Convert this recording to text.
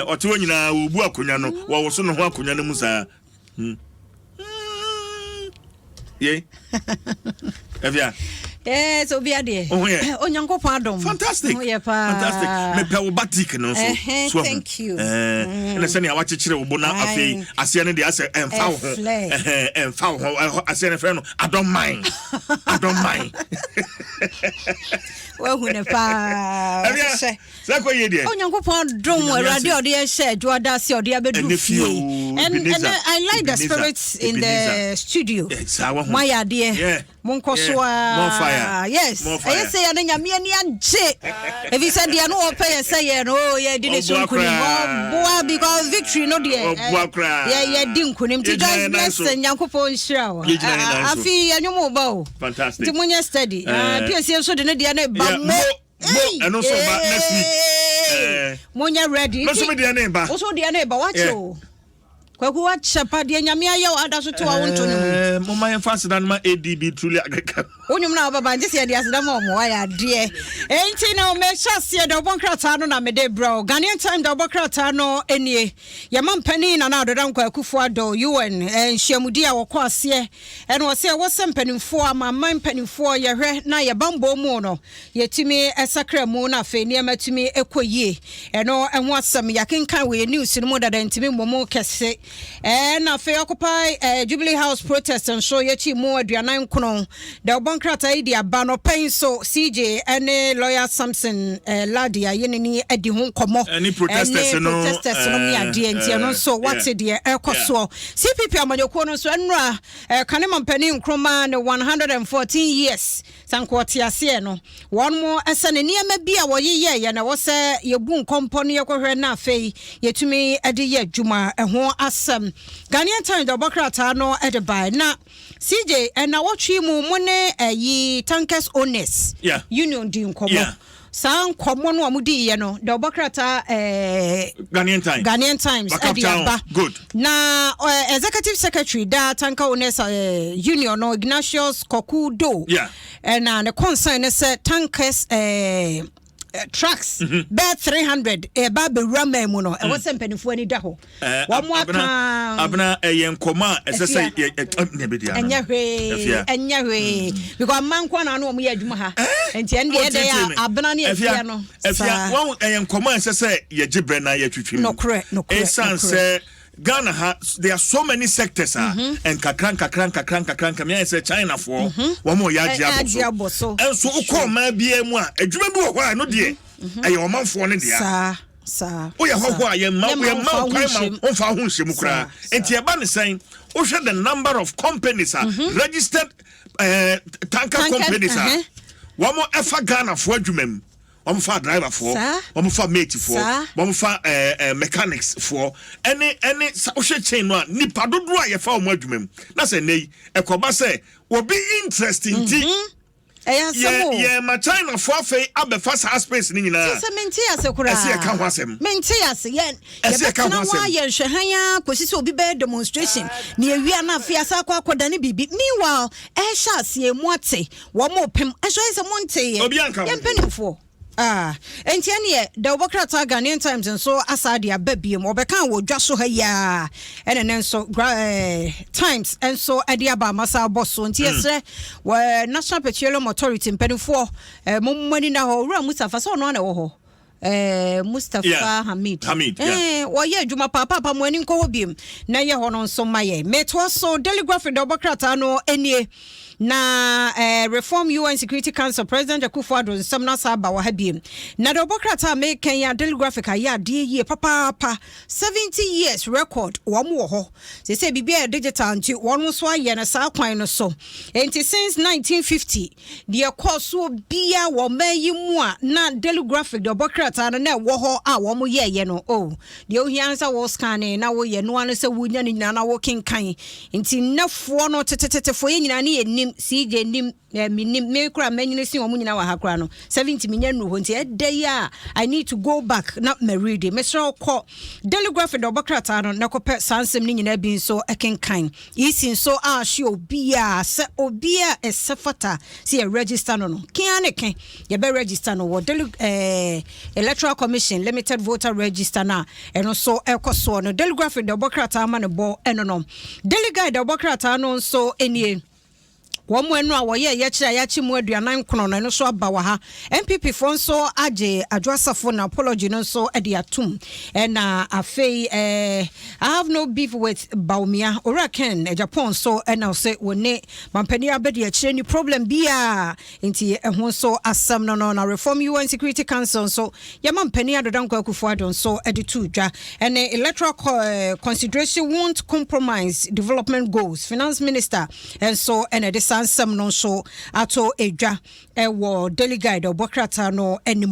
Ɔte hɔ nyinaa wɔbu akonnwa no, wɔwoso ne ho akonnwa no mu saa. Yei. Afia. Yes, obi adeɛ. Wo ho yɛ? Onyankopɔn adom. Fantastic. Ho yɛ paa. Fantastic. Mepɛ wo batik no nso. So thank you. Ɛna sɛnea wakyekyere wo bo na afei aseɛ no deɛ asɛ ɛmfa wo ho. Ɛmfa wo ho. Aseɛ no frɛ no adɔman. Adɔman. Wahu ne paa. Ɛbia sɛ kɔ yie deɛ. Onyankopɔn adom Awurade ɔde yɛn hyɛ adwoada ase ɔde abɛdu fie. And I like the spirit in the studio. Mo ayɛ adeɛ. Monkɔ so a. Yes. Ɛyɛ sɛ yɛn Nyame ani agye. Efi sɛ deɛ no wɔpɛ yɛ sɛ yɛ no oh yɛ di ne so nkunim. Ɔboa because victory no deɛ. Yɛ yɛ di nkunim. Ti Joyce Blessing Nyankopɔn nhyira wo. Afi yɛ nwom ba o. Fantastic. Nti monyɛ steady. PSC nso de ne deɛ no ba mo. Mo ɛno nso ba next week. Monyɛ ready. Nso mi deɛ ne ba. Nso deɛ ne ba wakyɛ o. Kwaku wakyɛ pa deɛ Nyame ayɛ wo ada so to a wonto ne mu. Momma yɛmfa aseda no ma ADB Truly Agriculture. Wo nnwom no a wobɛba ngye sɛ yɛde aseda ma ɔmo wayɛ adeɛ. Enti no mehyɛ aseɛ dɛ ɔbɔ nkrataa no na mede brɛ wo. Ghanaian Times dɛ ɔbɔ krataa no nie. Yɛma mpanin Nana Addo Dankwa Akufo Addo UN nhyiamudi a wɔkɔ aseɛ ɛna ɔsɛ ɛwɔ sɛ mpanimfoɔ amanaman mpanimfoɔ yɛhwɛ na yɛ banbɔ mu no yɛtumi sakra mu na afei nneɛma tumi kɔ yie. Ɛno ho asɛm yɛakenkan wɔ yɛn news no mu dada ntumi mmɔ mu kɛse. Ɛna afei Occupy Jubilee House protest nso yɛkyi mu 49. Deɛ ɔbɔ nkrataa yi de aba no pɛn nso CJ ne lawyer Samson Lardy a yɛne ni adi ho nkɔmmɔ ɛne protesters no protesters no ne adeɛ nti ɛno nso wate deɛ ɛkɔ soɔ. CPP amanyɔkuo no nso ɛnora Kane Mampanin Nkrumah ne 114 years Sɛ anka ɔte aseɛ no, wɔn sɛ ne nneɛma bi a wɔyeyɛeɛ na ɛwɔ sɛ yɛbu nkɔmpɔ no yɛkɔhwɛ na afei yɛtumi de yɛ adwuma ɛho asɛm. Ghanaian Times de ɔbɔ krataa no de bae. Na CJ, nnawɔtwe mu mo ne ɛyi Tankers Owners Union di nkɔmmɔ. Saa nkɔmmɔ no a wɔdiiɛ no, deɛ ɔbɔ krataa ɛɛ. Ghanaian Times. Ghanaian Times ɛde aba. Good. Na uh, executive secretary da Tanka Owners uh, Union no Ignatius Koku Do. Yeah. Ɛna ne concern ne sɛ tankers ɛɛ. Uh, trucks bɛɛ 300 ɛba abɛwura man mu no ɛwɔ sɛ mpanimfoɔ ani da hɔ wɔn aka abena ɛyɛ nkɔmɔ a ɛsɛ sɛ yɛ ɛ ne bɛ di ano ɛnyɛ hwee ɛnyɛ hwee because mma nko na ano wɔn yɛ adwuma ha nti ɛn deɛ ɛdɛ yɛ abena ne afia no saa wɔn ɛyɛ nkɔmɔ a ɛsɛ sɛ yɛgye brɛ na yɛtwitwi mu nokorɛ nokorɛ esan sɛ Ghana ha there are so many sectors a nkakra nkakra nkakra nkakra nkakra ayɛ sɛ China foɔ wɔn a yɛ agye abɔ so ɛnso wokɔ ɔman biara mu a adwuma bi wɔ hɔ a ɛno deɛ ɛyɛ ɔmanfoɔ no dea. Saa. Woyɛ hɔhoɔ a yɛmma yɛmma wo kwan ma womfa wo ho nhyɛ mu koraa. Nti ɛba ne sɛn? Wohwɛ the number of companies a mhm. registered eh, tanker companies a wɔn ɛfa Ghanafoɔ adwuma mu wɔn fa driverfoɔ wɔn fa matefoɔ wɔn fa ɛɛ eh, eh, mechanicsfoɔ ɛne ɛne wohwɛ chain no a nipa dodoɔ a yɛfa wɔn adwuma mu na sɛ nnɛ yi ɛkɔba sɛ obi interest nti. Mm -hmm. Ɛyɛ asɛm o. Yɛ yɛ ma China fo afei abɛfa saa space no nyinaa. Sɛ mente ase koraa. Ɛsɛ yɛka ho asɛm. Mente ase yɛ Ɛsɛ yɛka ho yɛbɛtena hɔ asɛm. ayɛ nhwɛhan ara kɔsi sɛ obi bɛyɛ demonstration na yɛwie a na afei asa akɔ akɔdane biribi. Meanwhile ɛrehyɛ aseɛ mu ate wɔn repem nso ayɛ sɛ monteeɛ. Obi anka ho. Yɛn mpanimfoɔ. Ah, enti ɛneɛ dawubɔ krataa Ghanaian Times nso asa de aba biom. Wɔbɛkaa wɔ dwa so ha yi ara, ɛna ɛnɛ nso gra eh, Times nso de aba ama saa bɔ so. Nti yɛsrɛ wɔ National Petroleum Authority mpanimfoɔ eh, mo mo ani na hɔ. Owura Mustapha sɛ ɔno ara na ɛwɔ hɔ. Eh, Mustapha Yeah. Hamid. Hamid, yeah. Eh, wɔyɛ adwuma papaapa mo ani nkɔ hɔ biom na ɛyɛ hɔ no nso ma yɛ. Metoa so Daily Graphic dawubɔ krataa no nie. Na eh, Reform UN Security Council President Akufo-Addo nsɛm no asa aba wɔ ha biem. Na deɛ ɔbɔ krataa a meka yi a Daily Graphic ayɛ adeɛ yie papaapa. 70 years record wɔn wɔ hɔ. Seesei biribi ayɛ digital nti wɔn nso ayɛ no saa kwan no so. Enti since 1950 deɛ ɛkɔɔ soɔ biara wɔ ɔman yi mu a na Daily Graphic deɛ ɔbɔ krataa no na ɛwɔ hɔ a wɔn yɛɛyɛ no. Oh, Deɛ ohia ne sɛ wo scanne na woyɛ no ara ne sɛ wonya ne nyinaa na wokenkan. Nti nnɛfoɔ no tetetetefoɔ yɛn nyinaa ne yɛnim. Wonim, CJ nim, menim, me koraa manyini sen wɔn nyinaa wɔ ha koraa no, 70 menya nnuru hɔ nti ɛda yi a I need to go back na maread. Mesrɛ wo kɔ Daily Graphic dɛ ɔbɔ krataa no na kɔpɛ saa nsɛm no nyinaa bi nso kenkan. EC nso ahye obiara sɛ obiara ɛsɛ fata sɛ yɛ register no, kea ne ke yɛbɛ register no wɔ Daily Electoral Commission Limited voter register no a ɛno nso ɛkɔ soɔ no. Daily Graphic dɛ ɔbɔ krataa ma ne bɔ ɛno no. Daily Guide dɛ ɔbɔ krataa no nso nie. Wɔn mu ɛno a wɔyɛ yɛkyerɛ a yɛakye mu 49 no, ɛno nso aba wɔ ha. NPP foɔ nso agye Adwo Asafo na apology no nso de atum. Ɛna afei "I have no beef with Bawumia", Owura Ken Agyapong nso ɛna ɔsɛ wɔne mampanin abɛdi akyire ni problem biaa, nti ɛho nso asɛm no. Na reform UN Security Council nso, yɛma mpanin Addo Dankwa Akufo Addo nso de to dwa. Ɛne electoral consideration won't compromise development goals, Finance Minister nso ɛna ɛde saa nsɛm no nso ato edwa ɛwɔ Daily Guide ɔbɔ krataa no anim.